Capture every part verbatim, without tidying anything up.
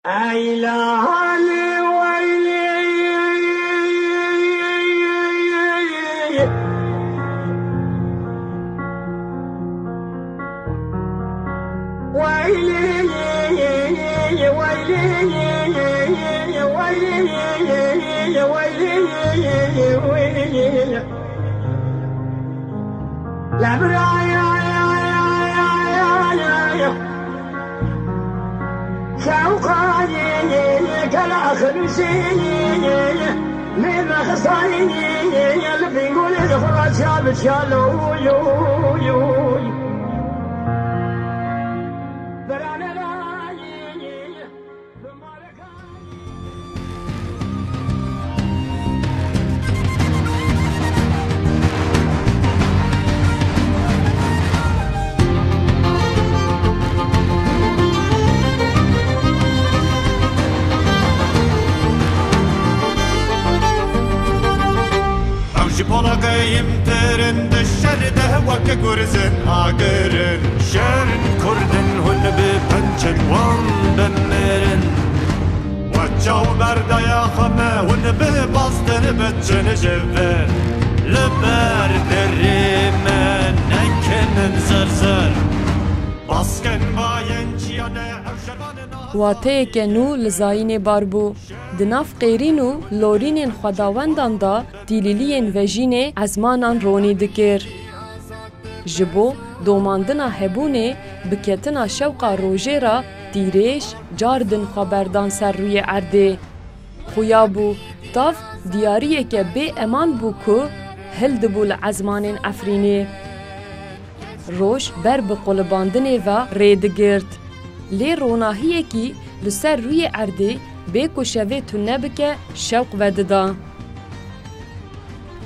Eylali weyli, weyli, weyli, weyli, weyli. Lebraya, ya, ya, ya, ya, ya. Şewqanî, kela xilûsî, lê mexsayî, li bîngolê xwe çav çalo, yo, yo, yo. Beranela, Ew ji polakê yimtir in di şer de wek gurzin agirin. Şerin kurdin hûn bi pençin wan bimirin. We çaw berdaye xwe me hûn bi bastir biçin ji vir. Li ber dirê me nekin zer zer. Baskin bayên çiyane ew şervanê nas. Wateyeke nû li zayînê bar bû. Di nav qêrîn û lorînên xwedawendan de tîlîliyên vejînê ezmanan ronî dikir. Ji bo domandina hebûnê, bi ketina şewqa rojê re tîrêj cardin xwe berdan ser rûyê erdê. Xuya bû, tav diyariyeke bê eman bû ku hildibû li ezmanên Efrînê. Roj ber bi qulibandinê ve rê digirt. Lê ronahiyekî li ser rûyê erdê bê ku şevê tune bike, şewq vedida.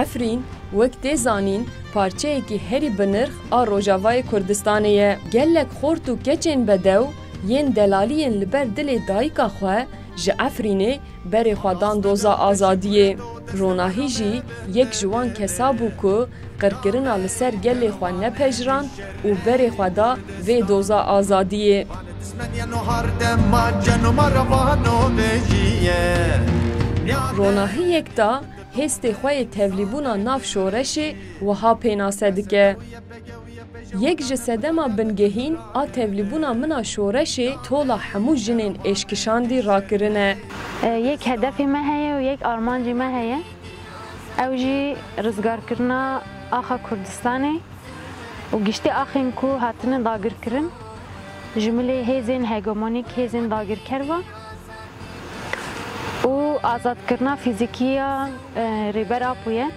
Efrîn, wek tê zanîn, parçeyekî herî binirx a Rojavayê Kurdistanê ye. Gelek xort û keçên bedew yên delaliyên li ber dilê dayika xwe ji Efrînê berê xwe dan doza azadiyê. Ronahî jî yek ji wan kesa bû ku qirkirina li ser gelê xwe nepejirand û berê xwe da vê doza azadiyê. Ronahî Yekta hêstê xwe yê tevlîbûna nav şoreşê wiha pênase dike. Yek ji sedema bingehîn a tevlîbûna min a şoreşê tola hemû jinên êşkişandî rakirine. E, yek hedefê me heye û yek armancê me heye. Ew jî rizgarkirina axa Kurdistanê û giştî axên ku hatine dagirkirin ji milê hêzên hegemonîk, hêzên dagirker ve û azadkirina fîzîkî ya, e, Rêber Apo ye.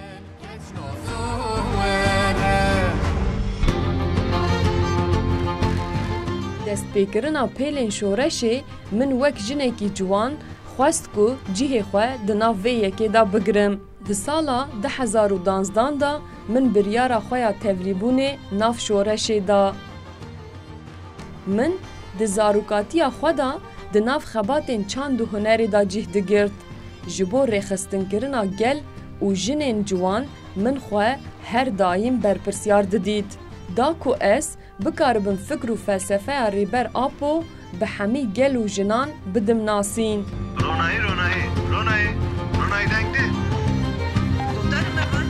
Destpêkirina pêlên şoreşê min wek jinekî ciwan xwest ku cihê xwe di nav vê yekê de bigirim. Di sala du hezar û danzdan de min biryara xwe ya tevlîbûnê nav şoreşê da. Min di zarokatiya xwe de di nav xebatên çand û hunerê de cih digirt. Ji bo rêxistinkirina gel û jinên ciwan min xwe her daîm berpirsiyar didît. Da ku ez bikaribim fikr û felsefeya Rêber Apo bi hemî gel û jinan bidim nasîn. Ronahî, Ronahî, Ronahî, Ronahî deng de. Komutanım Eval.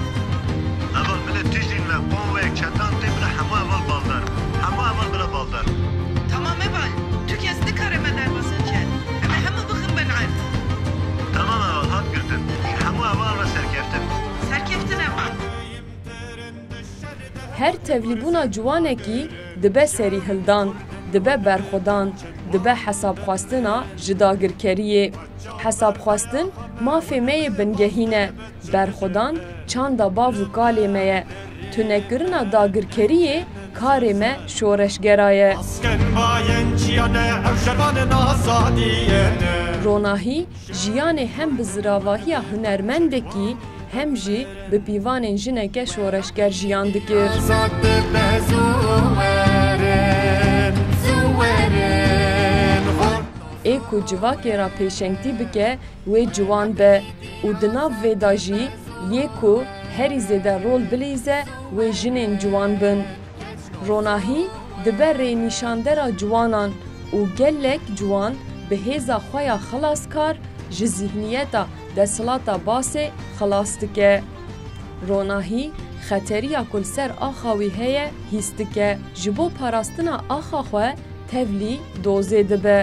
Eval, bile tijîn ve qom ve çetan tê bile hemû Eval baldar. Hemû Eval bile baldar. Tamam Eval, tu kes nikare me derbas biket. Em ê hemû bixin bin erd. Tamam Eval, hat girtin. Hemû Eval ve serkeftin. Serkeftin Eval. Her tevlîbûna ciwanekî dibe serîhildan, dibe berxwedan, dibe hesabxwestina ji dagirkeriyê. Hesabxwestin mafê me yê bingehîn e, berxwedan çanda bav û kalê me ye. Tunekirina dagirkeriyê karê me şoreşgera ye. Asken bayên çiyane ew şervanên azadiyê ne. Ronahî jiyanê hem bi ziravahiya hunermendekî hem jî bi pîvanên jineke şoreşger jiyan dikir. Ê ku civakê re pêşengtî bike, wê ciwan be û di nav vê de jî yê ku herî zêde rol bilîze, wê jinên ciwan bin. Ronahî dibe rênîşandera ciwanan û gelek ciwan bi hêza xwe ya xilaskar ji zîhniyeta desthilata Basê xilas dike. Ronahî xeteriya ku li ser axa wî heye hîs dike. Ji bo parastina axa xwe tevlî dozê dibe.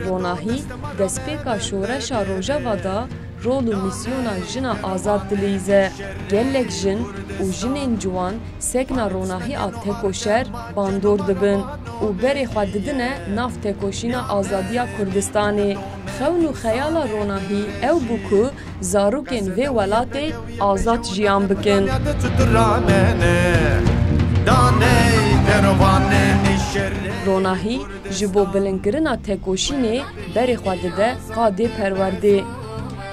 Ronahî destpêka şoreşa Rojava da rol û mîsyona jina azad dileyîze. Gelek jin û jinên ciwan sekna Ronahî a tekoşer bandor dibin û berê xwe didine nav tekoşîna azadiya Kurdistanê. Xewn û xeyala Ronahî ew bû ku zarokên vê welatê azad jiyan bikin. Ronahî ji bo bilindkirina tekoşînê berê xwe dide qadê perwerdê.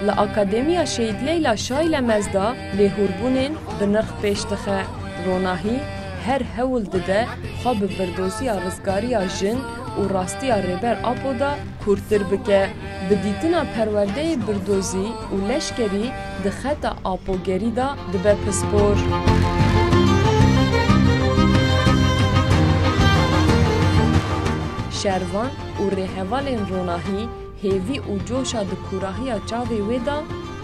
Li Akademiya Şehîd Leyla Şaylemez de lêhûrbûnên bi nirx pêş dixe. Ronahî her hewl dide xwe bi birdoziya rizgariya jin û rastiya Rêber Apo de kûrtir bike. Bi dîtina perwerdeyê birdozî û leşkerî di xeta apogerî de dibe pispor. Şervan û rêhevalên Ronahî hêvî û coşa di kûrahiya çavê wê de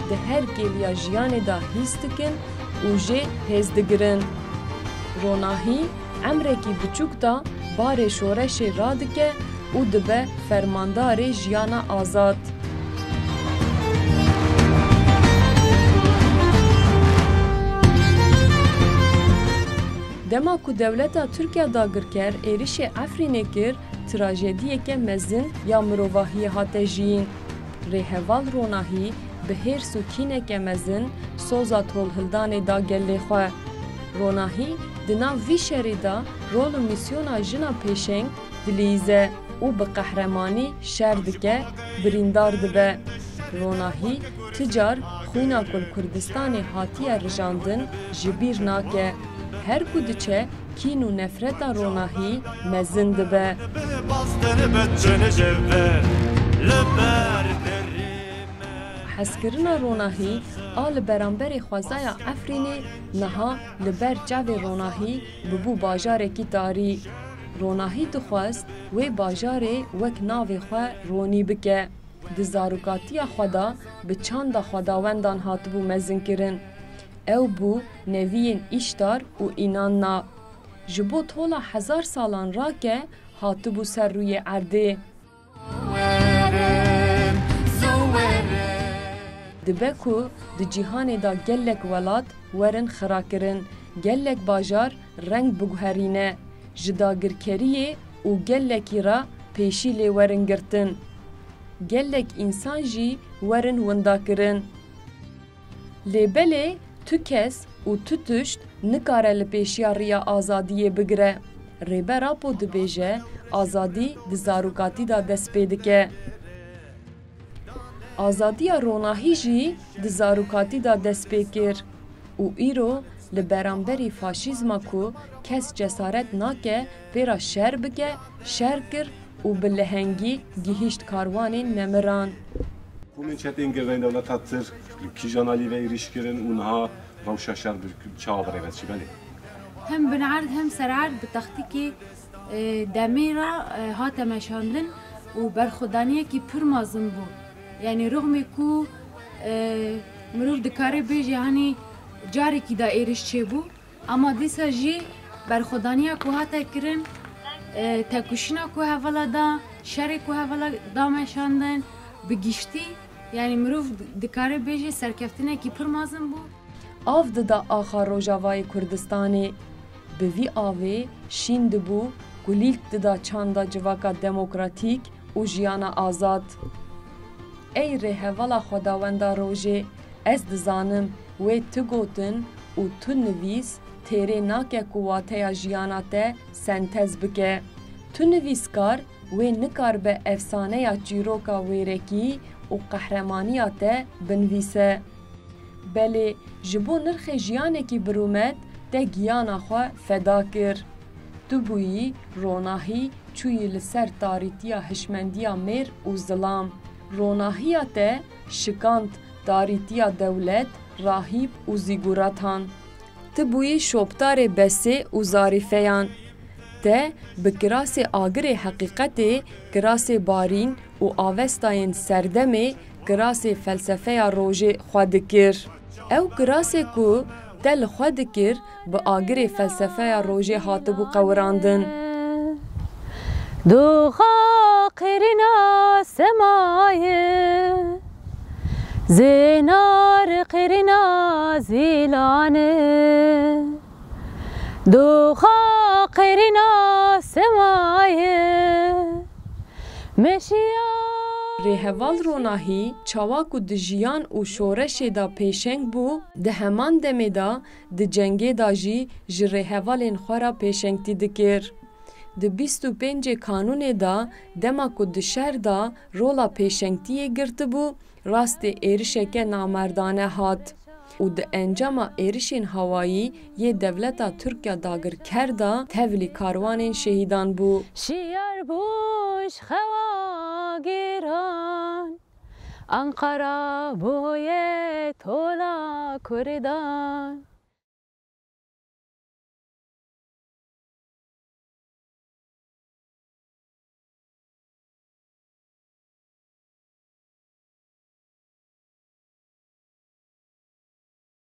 di her kêliya jiyanê de hîs dikin û jê hêz digirin. Ronahî emrekî biçûk de barê şoreşê radike û dibe fermandarê jiyana azad. Dema ku dewleta Tirk ya dagirker êrişê Efrînê kir, trajediyeke mezin ya mirovahiyê hate jiyîn. Rêheval Ronahî bi hêrs û kîneke mezin soza tolhildanê da gelê xwe. Ronahî di nav vî şerê de rol û mîsyona jina pêşeng dileyîze û bi qehremanî şer dike, birîndar dibe. Ronahî ti car xwîna ku li Kurdistanê hatiye rijandin ji bîr nake. Her ku diçe, kîn û nefreta Ronahî mezin dibe. Hezkirina Ronahî a li beramberê xwezaya Efrînê niha li ber çavê Ronahî bibû bajarekî tarî. Ronahî dixwest wê bajarê wek navê xwe ronî bike. Di zarokatiya xwe de bi çanda xwedawendan hatibû mezinkirin. Ew bû neviyên Îştar û Înanna. Ji bo tola hezar salan rake hatibû ser rûyê erdê. Dibe ku di cîhanê de gelek welat werin xirakirin, gelek bajar reng biguherîne, ji dagirkeriyê û gelekî re pêşî lê werin girtin. Gelek însan jî werin windakirin. Lê belê tu kes û tu tişt nikare li pêşiya riya azadiyê bigire. Rêber Apo dibêje, azadî di zarokatî de dest pê dike. Azadiya Ronahî jî di zarokatî de dest pê kir û îro li beramberî faşîzma ku kes cesaret nake pê re şer bike, şer kir û bi lehengî gihîşt karwanên nemiran. Komên çetên girveyên dewleta Tirk li kîjan alî ve êrîş kirin û niha rewşa şer bi çawa bi rê ve diçe? Belê. Hem binerd hem sererd bi taktîkê, e, demê re, e, hate meşandin û berxwedaniyekî pir mezin bû. Yanî rixmê ku, e, mirov dikare bêje, hanî carekî de êrîş çêbû. Ama dîsa jî berxwedaniya ku hate kirin, e, tekoşîna ku hevala da, şerê ku hevala da meşandin, bi giştî, yanî mirov dikare bêje serkeftinekî pir mezin bû. Av dida axa Rojavayê Kurdistanê. Bi vî avê şîn dibû, kulîlk dida çanda civaka demokratîk û jiyana azad. Ey rêhevala xwedawenda rojê, ez dizanim wê tu gotin û tu nivîs têrê nake ku wateya jiyana te sentez bike. Tu nivîskar wê nikaribe efsaneya çîroka wêrekî û qehremaniya te binivîse. Belê, ji bo nirxê jiyanekî birûmet te giyana xwe feda kir. Tu bûyî ronahî, çûyî li ser tarîtiya hişmendiya mêr û zilam. Ronahiya te şikand tarîtiya dewlet, rahîb û zîguratan. Tu bûyî şoptarê Besê û Zarîfeyan. Te bi kirasê agirê heqîqetê, kirasê barîn û avestayên serdemê kirasê felsefeya rojê xwe dikir. Ew kirasê ku te li xwe dikir, bi agirê felsefeya rojê hatibû qewirandin. Doxa qirina semaye, zênar qirina zîlane. Doxa qirina semaye, meşiya. Rêheval Ronahî çawa ku di jiyan û şoreşê de pêşeng bû, di heman demê de di cengê de jî ji rêhevalên xwe re pêşengtî dikir. Di bîst û pêncê Kanûnê de, dema ku di şer de rola pêşengtiyê girtibû, rastê êrişeke namerdane hat û di encama êrişên hawayî yê dewleta Tirk ya dagirker de tevlî karwanên şehîdan bû. Şiyar bû ji xewa giran, Ankara bûye tola Kurdan.